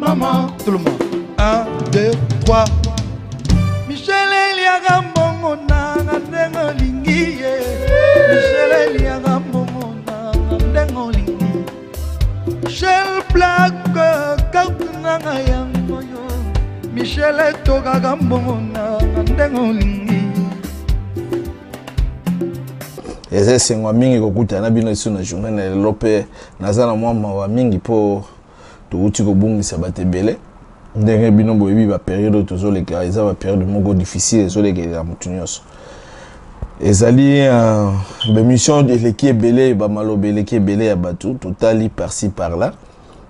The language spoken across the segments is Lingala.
Maman. Tout le monde. 1, 2, 3. Michel eliaka mbongo nanga ndenge olingi ye. Michel eliaka mbongo nanga ndenge olingi. Michel Black, carte nanga yango yo. Michel etokaka mbongo nanga ndenge olingi. Eza esengo mingi kokutana na bino lisusu na journée na lelo, mpe naza na mwa mawa mingi mpo towuti kobungisa bato ebele. Ndenge bino boyebi, baperiode oyo tozoleka eza baperiode moko difficile, ezolekelela motu nyonso. Ezali baémission eleki ebele, bamaloba eleki ebele ya bato, totali par-ci par-là.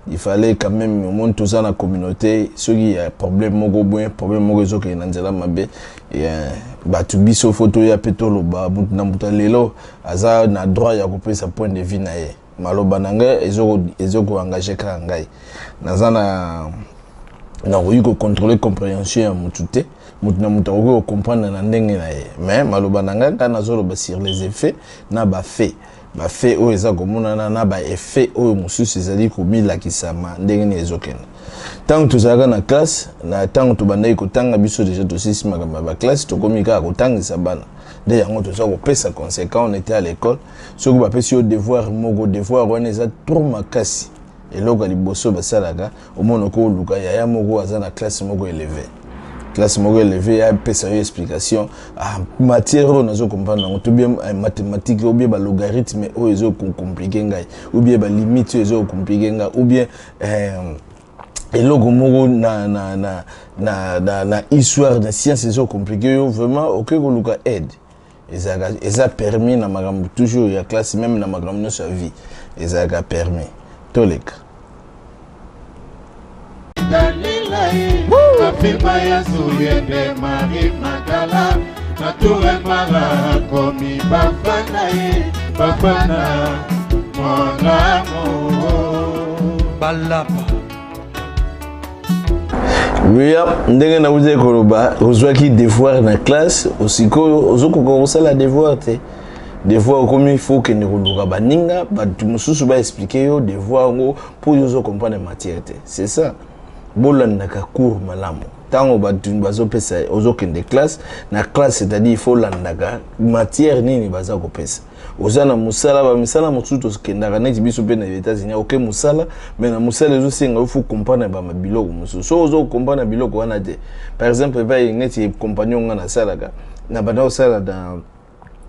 Il fallait quand même, omoni, toza na communauté, soki ya problème moko boye, problème moko ezokende na nzela mabe, bato biso fo toya mpe toloba. Motu na moto lelo aza na droit ya kopesa point de vue na ye. Maloba na ngai ezokoengage kaka ngai. Naza na nakoki kocontrôle compréhension ya motu te. Motu na motu akoki kocomprendre na ndenge na ye, mais maloba na ngai, ngai nazoloba sur les effets na bafaits, bafaits oyo eza komonana na baeffet oyo mosusu ezali komilakisama ndenge nini ezokende. Ntango tozalaka na classe, na ntango tobandaki kotanga, biso déjà tosisi makambo ya baclasse, tokomi kaka kotangisa bana. Nde yango toza kopesa conseil. Quand on était à l'école, soki bapesi yo devoir moko, devoir wana eza trop makasi, eloko ya liboso basalaka, omona koluka yaya moko aza na classe moko élevé, classe moko élevé, apesa yo explication. Ah, matière oyo nazo comprendre yango to bien, mathématique ou bien balogarithme oyo ezocompliquer ngai, ou bien balimite oyo ezocompliquer ngai, ou bien eloko moko na histoire, na science ezocompliquer yo vraiment, okoki koluka aide. Ezalaka, eza permis na makambo toujours ya classe, même na makambo nyonso ya vie ezalaka permis. Toleka. Galilei afima Yesu yende Mari Magdala na tour mara komi bafana ye bafana mon amour. Balapa. Wiya, ndenge nauti koloba, ozwaki devoir na classe, osikoyo ozokoka kosala devoir te. Devoir okomi fo okende koluka baninga, bato mosusu baexpliquer yo devoir yango mpo yo ozocomprendre matière te. C'est ça, bolandaka cours malamu. Ntango bato bazopesa, ozokende classe, na classe, c'est-à-dire il faut olandaka matière nini baza kopesa. Oza na mosala, bamisala mosusu tokendaka neti biso mpe na États-Unis, oke mosala, mais na mosala ezosenga yo faut comprendre bama biloko mosusu. So ozo comprendre biloko wana te, par exemple epai neti compagnie nga nasalaka, na banda kosala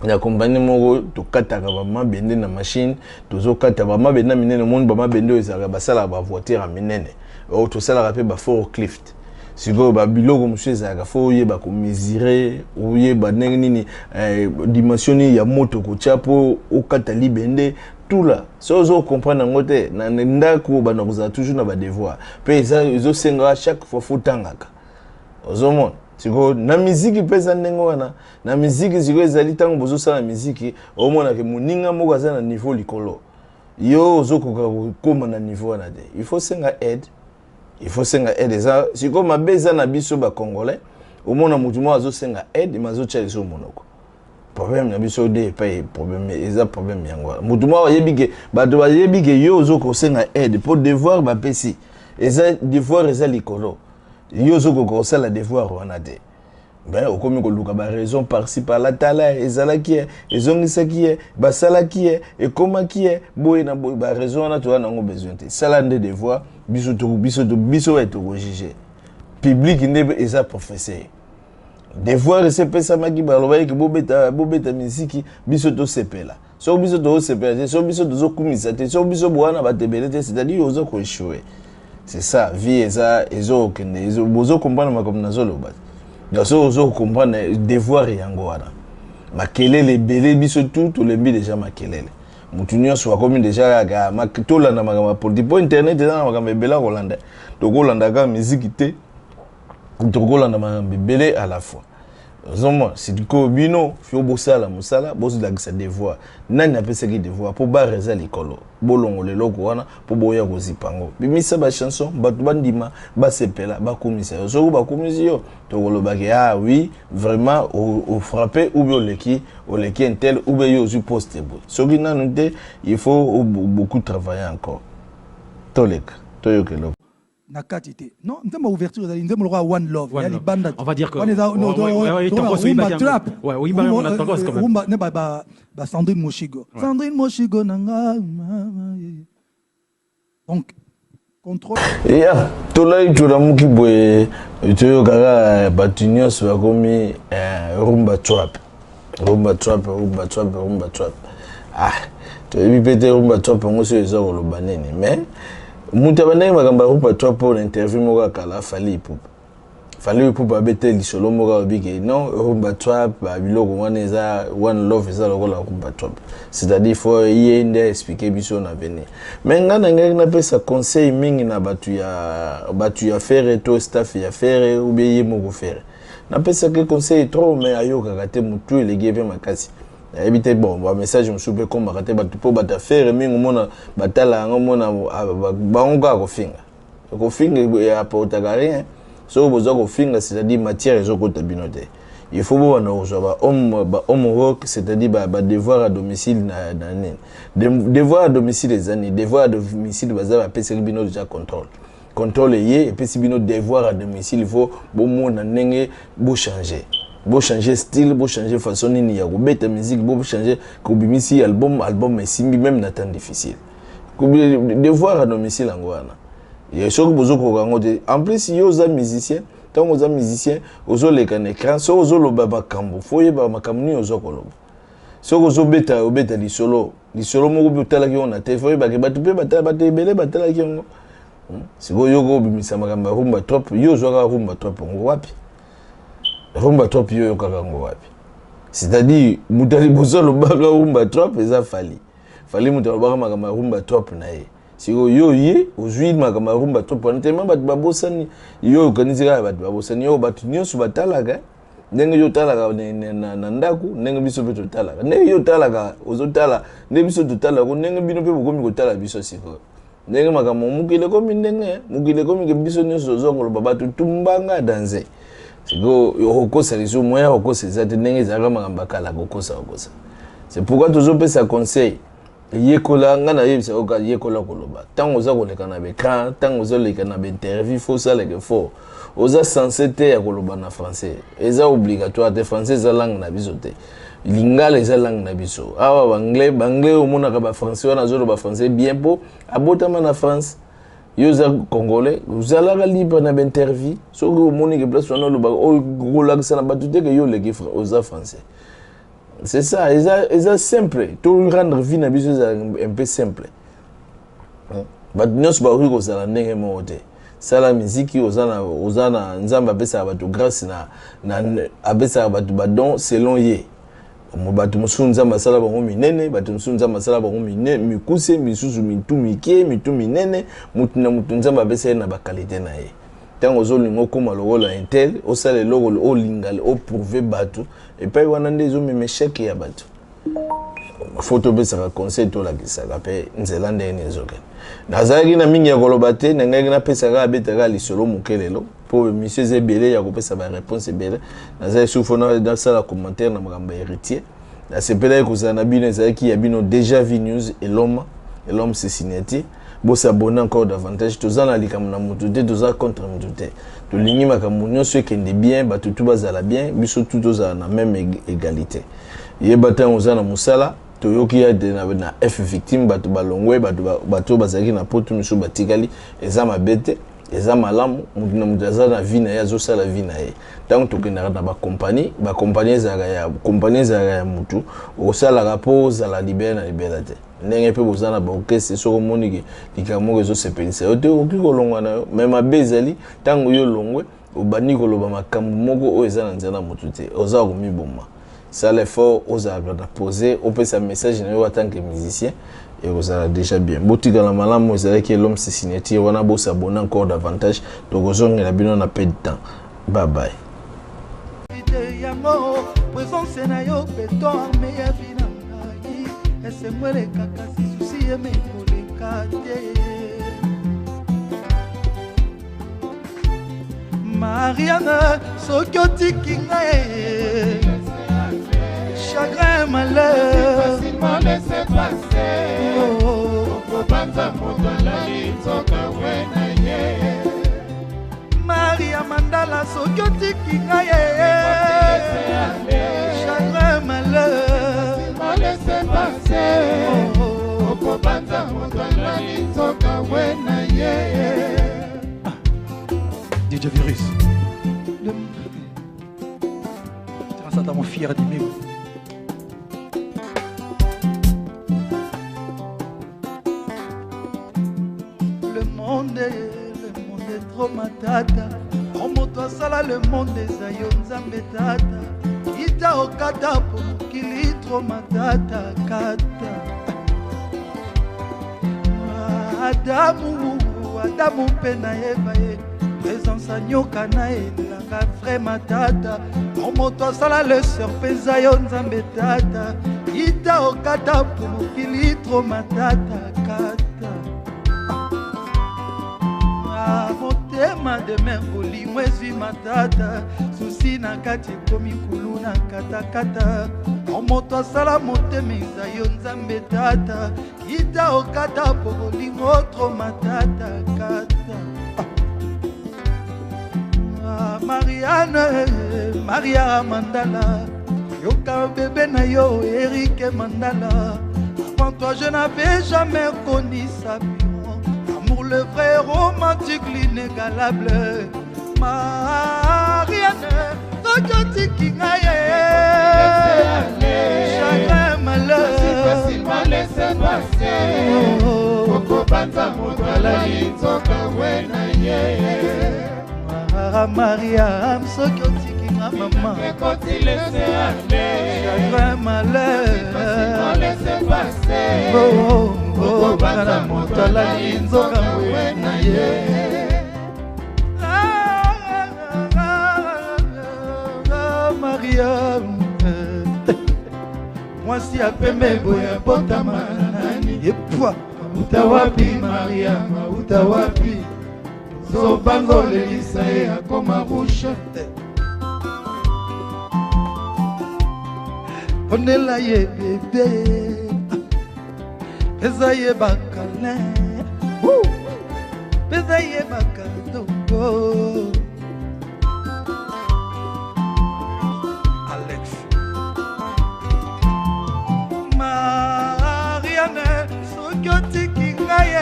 na compagnie moko, tokataka bamabende na machine, tozokata bamabende na minene. Omoni bamabende oyo ezalaka, basalaka bavoiture ya minene oyo, tosalaka mpe baforklift. Sikoyo babiloko mosusu ezalaka fo oyeba komesurer, oyeba ndenge nini, dimension nini ya moto kotia mpo okata libende tula. So ozocomprendre yango te na ndako, banda kozala toujours na badevoir mpe ezosengaka chaque fois fo otangaka. Ozomona sikoyo na miziki mpe eza ndenge wana. Na miziki sikoyo ezali, ntango bozosala miziki, omonake moninga moko aza na niveau likolo, yo ozokoka kokóma na niveau wana te, il faut senga aide, il faut senga aide. Eza sikoyo mabe eza na biso bacongolais, omona motu moko azosenga aide, mais azotya liso monoko. Problème na biso de epai, problème eza, problème yango wana. Motu moko ayebi ke bato bayebi ke yo ozokosenga aide mpo devoir bapesi eza devoir eza likolo, yo ozokoka kosala devoir wana te, ben okomi koluka baraison par-ci par-là. Tala, ezalaki ye, ezongisaki ye, basalaki ye, ekomaki ye boye na boye. Baraison wana toza nango besoin te. Sala nde devoir. Biso biso oyo tokojuger, public nde eza professeur. Devoir esi epesamaki, balobaki bobeta, bobeta miziki, biso tosepela. Soki biso tozosepela te, soki biso tozokumisa te, soki biso bowana bato ebele te, c'est-à-dire oza koéchouer. C'est ça, vie eza ezokende. Bozocomprendre makambo nazoloba? Donc soki ozocomprendre devoir yango wana, makelele ebele, biso tu tolembi déjà makelele. Motu nyonso akomi déjà kaka tolanda makambo ya politique mpo internet eza na makambo ebele ya kolanda. Tokolanda kaka miziki te, tokolanda makambo ebele à la fois. Ozomona sikoyo, bino fio bosala mosala, bozolakisa devoir. Nani apesaki devoir mpo bare eza likolo? Bolongola eloko wana mpo boya kozipa yango. Bimisa bachanson, bato bandima, basepela, bakumisa yo. Soki bakumisi yo, tokolobaki: "Ah oui, vraiment ofrappe", ou bien oleki, oleki un tel, ou bien yo ozwi poste boye. Soki nanu te, il faut beaucoup travailler encore. Toleka, toyoka eloko. Na kati te. Non, nzembo ouverture ezali nzembo lokola One Love ya libanda. On va dire que wana eza rumba trap. Rumba ne ba ba Sandrine Moshigo. Sandrine Moshigo na nga. Donc contrôle. Ya tolai tolamuki boye, toyokaka bato nyonso bakomi rumba trap, rumba trap, rumba trap, rumba trap. Ah, toyebi mpe te rumba trap yango soki eza koloba nini. Mais moto abandaki makambo ya rumba trap oyo na interview moko ya kala, Fally Ipupa. Fally Ipupa abete lisolo moko, alobi ke non, rumba trap, biloko wana eza One Love, eza lokola rumba trap, c'est-à-dire faut ye nde aexpliquer biso na venir. Mais ngai na ngai napesa conseil mingi na bato ya Ferre to staff ya Ferre ou bien ye moko Ferre. Napesaki conseil trop, mais ayokaka te. Motu eleki ye mpe makasi, nayebi te. Bon, bamessage mosusu mpe ekombaka te bato, mpo bato ya Ferre mingi omona batala yango, omona bango kaka kofinga. Kofinga eapportaka rien. Soki boza kofinga, c'est-à-dire matière ezokota bino te. Il faut bobanda kozwa bahomework, c'est-à-dire badevoir à domicile. Na nini devoir à domicile eza nini? Devoir à domicile, baza bapesaki bino déjà contrôle. Contrôle eye epesi bino devoir à domicile. Il faut bomona ndenge bochanger, bochanger style, bochanger façon nini ya kobeta musique, bochanger kobimisi album, album esimbi même na temps difficile. Devoir à domicile yango wana. Soki bozokoka yango te, en plus yo oza musicien, ntango oza musicien ozoleka na écran, soki ozoloba makambo, faut oyeba makambo nini oza koloba. Soki ozobeta, obeta lisolo, lisolo moko mpe otalaki yango na te, faut oyebake bato mpe bato ebele batalaki yango. Sikoyo yoko obimisa makambo ya rumba trap, yo ozwaka rumba trap yango wapi? Rumba trap yo oyokaka yango wapi? C'est-à-dire moto ya liboso alobaka rumba trap eza Fally. Fally moto alobaka makambo ya rumba trap na ye. Sikoyo yo ye ozwi makambo ya rumba trap wana tema, bato babosani. Yo okanisi kaka bato babosani yo? Bato nyonso batalaka ndenge yo otalaka na ndako, ndenge biso mpe totalaka, ndenge yo otalaka, ozotala ndenge biso totalaka, ndenge bino mpe bokomi kotala biso. Sikoyo ndenge makambo mokili ekomi, ndenge mokili ekomi ke biso nyonso toza koloba, bato tumbanga danse. Sikoyo okokosa lisusu, moya kokosa eza te. Ndenge ezalaka makambo akala, kokosa kokosa. C'est pourquoi tozopesa conseil: yekola. Ngai nayebisa yoka, yekola koloba ntango oza koleka na baécran, ntango ozoleka na bainterview, faut osalaka effort. Oza censé te ya koloba na français, eza obligatoire te. Français eza langue na biso te, lingala eza langue na biso. Awa baanglais, baanglais omonaka bafrançais wana azoloba français bien mpo abotama na France. Yo oza congolais, ozalaka libre na bainterview. Soki omoni ke place wana olobaka, kolakisa na bato te ke yo oleki oza français. C'est ça, eza simple. To rendre vie na biso ezala un peu simple. Bato nyonso bakoki kozala ndenge moko te. Sala miziki, oza na Nzambe apesaka bato grâce na apesaka bato badon selon ye. Bato mosusu Nzambe asala bango minene, bato mosusu Nzambe asala bango mikuse, misusu mitu mike, mitu minene. Mutu na mutu Nzambe apesa ye na baqualité na ye. Ntango ozolinga okóma lokola un tel, osala eloko olinga oprouver bato epai wana, nde ezomema échec ya bato. Faut topesaka conseil, tolakisaka mpe nzela ndenge nini ezokende. Nazalaki na mingi ya koloba te, nangaki napesaka, abetaka lisolo moke lelo mpo mission eza ebele ya kopesa baréponse ebele. Nazali sufo nasala commentaire na makambo ya Héritier. Nasepelaki kozala na bino. Ezalaki ya bino Déjà V News, Eloma Elome se signature. Bosabonner encore davantage. Toza na likambo na motu te, toza contre motu te. Tolingi makambo nyonso ekende bien, bato tu bazala bien, biso tu tozala na même égalité. Yeba ntango oza na mosala, toyoki ya na F Victime, bato balongwe, bato bazalaki na poto, misu batikali. Eza mabe te, eza malamu. Motu na moto aza na vie na ye, azosala vie na ye. Ntango tokendaka na bakompagnie, bakompagnie ezalaka ya kompagnie, ezalaka ya motu. Osalaka mpo ozala libela na libela te. Ndenge mpe boza na baorchestre, soki omoni likambo moko ezosepelisa yo te, okoki kolongwa na yo. Mais mabe ezali ntango yo olongwe, obandi koloba makambo moko oyo eza na nzela na motu te, oza komiboma. Sala effort, ozalaka na pose, opesa message na yo en tant que musicien, ekozala déjà bien. Botikala malamu. Ezalaki Elome se signature wana. Bosabonner encore davantage. Tokozongela bino na peu de temps. Bye bye. Yango présence na yo beton arme ya vie na ngai. Esengo elekaka, si souci eme koleka te. Mariane, soki otiki ngai, chagrin, malheur. Facilement laisser passer. Okobanza moto alali, nzoka we na ye. Soki otiki ngai chagrin malheur laisse passer. Okobanza moto alali nzoka we na ye. DJ Virus. Mon fier d'aimer. Le monde, le monde est trop matata. O moto asala le monde eza yo Nzambe tata. Kita okata po mokili trop matata kata. Adamu, Adamu mpe nayeba ye. Présence anyoka na elanga vrai matata. O moto asala le serpent eza yo Nzambe tata. Ita okata po mokili trop matata kata. Ah, motema de mer bolingo ezwi matata. Susi na kati ekomi kulu na katakata. O moto asala motema eza yo Nzambe tata. Kita okata po bolingo trop matata kata. Ah, Marianne, Maria Mandala, yoka bébé na yo Eric Mandala. Avant toi je n'avais jamais connu sa piron. Amour le vrai romantique l'inégalable. Marianne, soki otiki ngai chagrin malheur. Facilement laisse passer. Okobanza moto alali nzoka we na ye. Ah, Mariam, soki otiki nga mama Ekoti laisse aller. Chagrin malheur. Facilement laisse passer. Oh, oh, oh, Okobanza moto alali nzoka we na ye. Ah, ah, ah, ah, Mariam, mwasi ya pembe boye abotama na nani? Epwa Uta wapi Mariam, uta wapi? Zobanza olelisa ye akoma rouge. Ponela ye bebe, pesa ye bakalin, pesa ye bakadoko. Alex Marianne, soki otiki ngai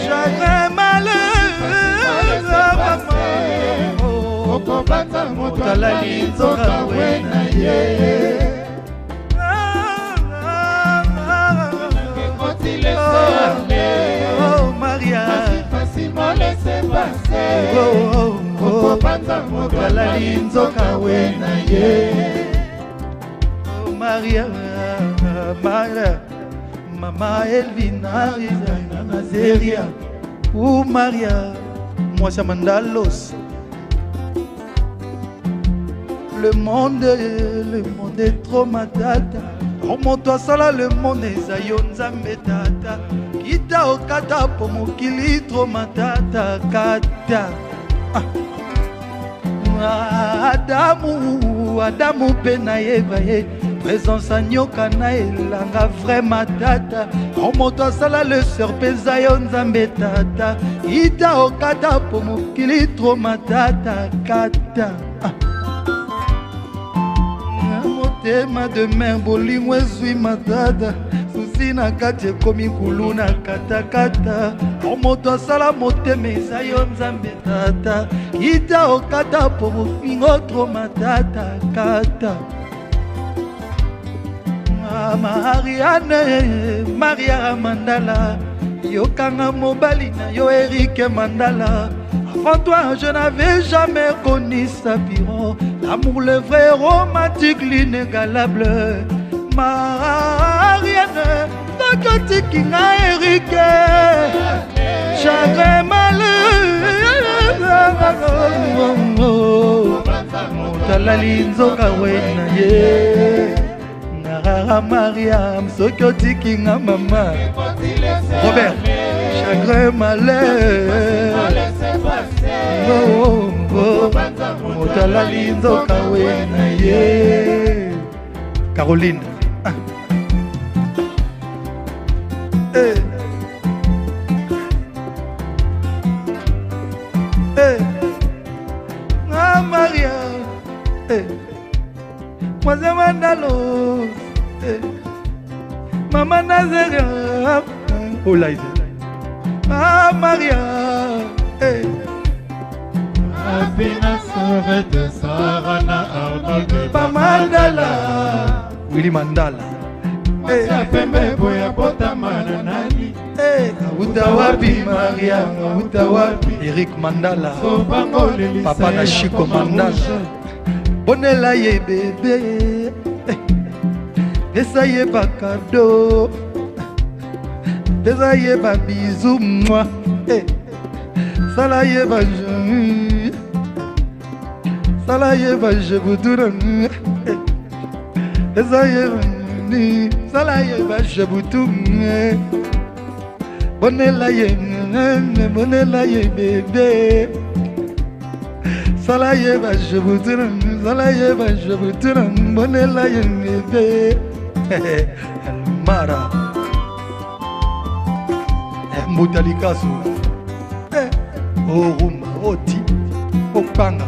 chagrin malheur mama. Okobanza moto alali nzoka we na ye. Ekoti laisse aller. Oh Maria, Facilement laisse passer. oh, oh, oh. Okobanza moto alali nzoka we na ye. Oh Maria, Maria, Mama Elvina, Rizana Nazeria, oh Maria, moi c'est Mandalos. Le monde est trop matata. Oh moto asala le monde eza yo Nzambe tata. Kita okata po mokili trop matata kata. Ah. Adamu, Adamu mpe nayeba ye. Présence anyoka na elanga vrai matata. O moto asala le serpent eza yo Nzambe tata. Ita okata po mokili trop matata kata. Ah. Motema de mer bolingo ezwi matata. Susi na kati ekomi kulu na katakata. O moto asala motema eza yo Nzambe tata. Kita okata po bolingo trop matata kata. Ah, Marianne, Maria Mandala, yokanga mobali na yo Eric Mandala. Avant toi je n'avais jamais connu Sapiron. L'amour le vrai romantique l'inégalable. Marianne, soki otiki nga Eric, chagrin malheur. Moto alali nzoka we na ye. Narara Mariam, soki otiki nga mama. Robert, chagrin malheur. Oh, oh, oh. Moto alali nzoka we na ye. Caroline. Ah. Eh. Eh. Eh. Mwase Mandalo eh. Mama Nazaria Olaide Ah Maria eh. Apina Servette, Sarah na Arnold Bamandala Willy Mandala Mwasi ya pembe boye abotama na nani? Eh, auta wapi Maria auta wapi Eric Mandala Sobango lelisa Papa na ye Chico akoma Mandala rouge. Bonela ye bebe Eh, pesa ye bakado pesa ye babizu mwa Eh, sala ye baje sala ye bajebutura pesa ye ni sala ye bajebutu bonela ye bonela ye bebe sala ye bajebutura sala ye bajebutura bonela ye bebe mara mbuta likasu Eh, orumba oti okpanga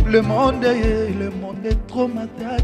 le monde est, le monde est trop matata.